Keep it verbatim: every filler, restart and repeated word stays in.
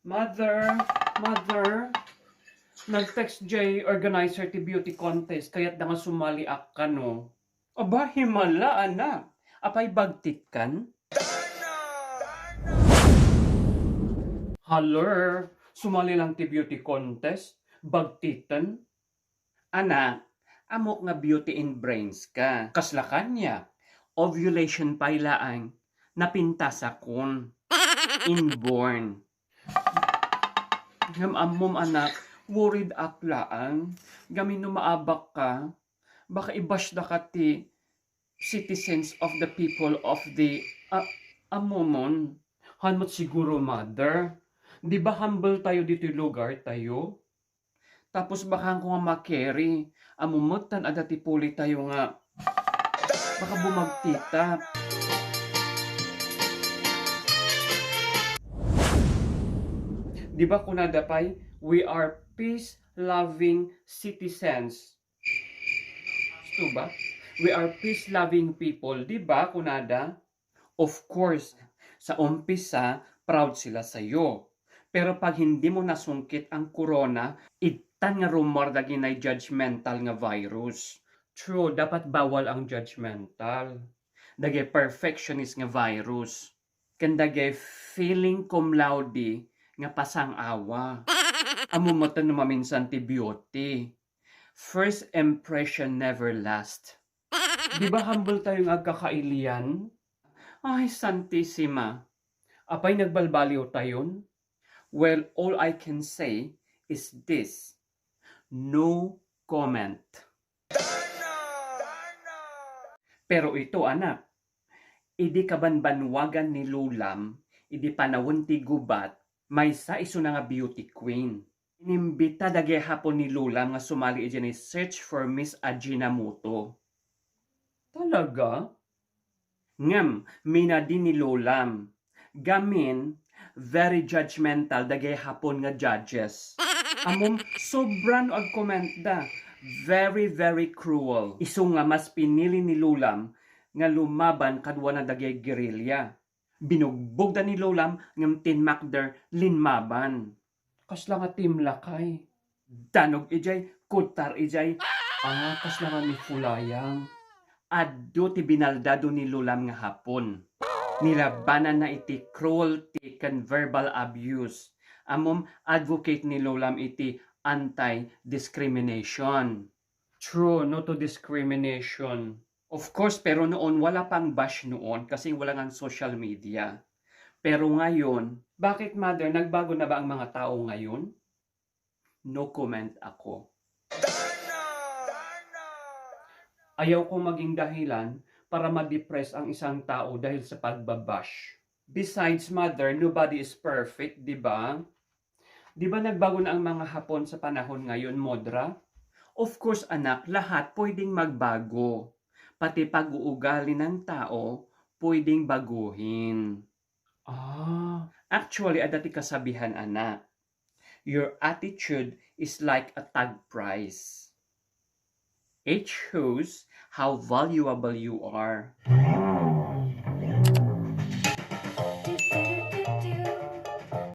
Mother, mother, nag-text jay organizer ti beauty contest, kayatda nga sumaliak kano. Aba, himala, anak. Apay bagtitkan? Haler, sumali lang ti beauty contest, bagtiten? Anak, ammok nga beauty in brains ka. Kasla kaniak, ovulation pay laeng, napintasakon. Inborn. Ngem ammom, anak, worried ak laeng. Gamin no maabak ka, baka i-bash daka ti citizens of the people of the, ah, ammomon. Haan met siguro, mother. Di ba humble tayo ditoy lugar tayo? Tapos baka ko nga ma-carry. Ammom met ta adda ti puli tayo nga baka bumagtita. Di ba kunada pay, "We are peace-loving citizens." Ito ba? "We are peace-loving people." Di ba kunada? Of course, sa umpisa, proud sila sayo. Pero pag hindi mo nasungkit ang korona, ittan nga rumor dagiti judgmental nga virus. True, dapat bawal ang judgmental. Dagiti perfectionist nga virus. Ken dagiti feeling cum laude nga pasang-awa. Ammom met no maminsan ti beauty. First impression never last. Di ba humble tayo nga agkakailian? Ay, Santisima. Apay nagbalbaliw tayon? Well, all I can say is this. No comment. Pero ito, anak, idi kabanbanwagan ni Lolam, idi panawen ti gubat, maysa isuna nga beauty queen. Inimbita dagiti Hapon ni Lolam nga sumali idiay Search for Miss Ajinomoto. Talaga? Ngem, minadi ni Lolam. Gamin, very judgmental dagiti Hapon nga judges. Ammom, sobra no agkommentda. Very, very cruel. Isu nga mas pinili ni Lolam nga lumaban kaduana dagiti guerrilla. Binugbogda ni Lolam ngem tinmakder linmaban. Kasla nga team lakay. Danog idiay, kutar idiay. Ah, kasla nga ni Fulayang. Adu ti binaldado ni Lolam nga Hapon. Nilabananna iti cruelty ken verbal abuse. Ammom, advocate ni Lolam iti anti-discrimination. True, no to discrimination. Of course, pero noon wala pang bash noon kasi wala ngang social media. Pero ngayon, bakit, mother, nagbago na ba ang mga tao ngayon? No comment ako. Ayaw kong maging dahilan para ma-depress ang isang tao dahil sa pagbabash. Besides, mother, nobody is perfect, di ba? Di ba nagbago na ang mga Hapon sa panahon ngayon, Modra? Of course, anak, lahat pwedeng magbago. Pati pag-uugali ng tao, pwedeng baguhin. Ah, actually, adda ti kasabihan, anak. Your attitude is like a tag price. It shows how valuable you are.